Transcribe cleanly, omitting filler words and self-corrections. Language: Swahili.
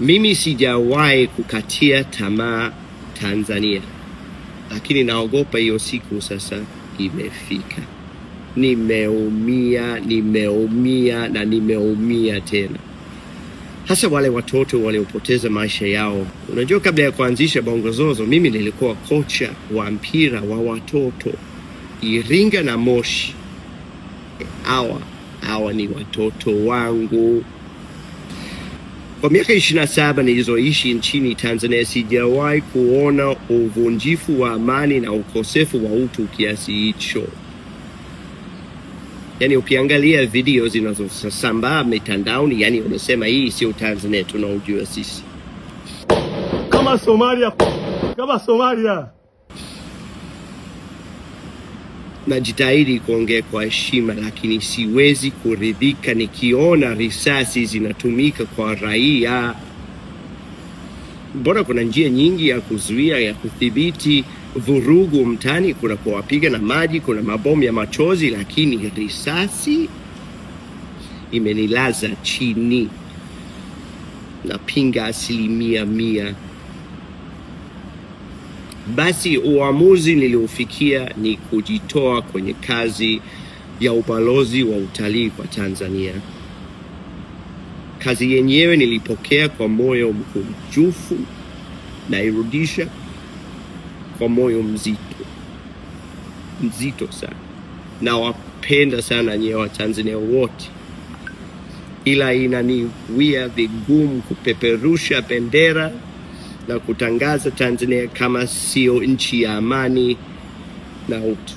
Mimi sijawahi kukatia tamaa Tanzania, lakini naogopa hiyo siku sasa imefika. Nimeumia, nimeumia na nimeumia tena, hasa wale watoto waliopoteza maisha yao. Unajua, kabla ya kuanzisha Bongozozo, mimi nilikuwa kocha wa mpira wa watoto Iringa na Moshi. Hawa ni watoto wangu. Kwa miaka 27 nilizoishi nchini Tanzania sijawahi kuona uvunjifu wa amani na ukosefu wa utu kiasi hicho. Yani ukiangalia video zinazosambaa mitandaoni, yani unasema hii sio Tanzania tunaojua sisi. Kama Somalia, kama Somalia. Najitahidi kuongea kwa heshima, lakini siwezi kuridhika nikiona risasi zinatumika kwa raia. Mbona kuna njia nyingi ya kuzuia, ya kudhibiti vurugu mtaani? Kuna kuwapiga na maji, kuna mabomu ya machozi, lakini risasi imenilaza chini. Napinga 100%. Basi uamuzi niliofikia ni kujitoa kwenye kazi ya ubalozi wa utalii kwa Tanzania. Kazi yenyewe nilipokea kwa moyo mkunjufu, nairudisha kwa moyo mzito, mzito sana. Nawapenda sana nyewe Watanzania wote, ila inaniwia vigumu kupeperusha bendera na kutangaza Tanzania kama sio nchi ya amani na utu.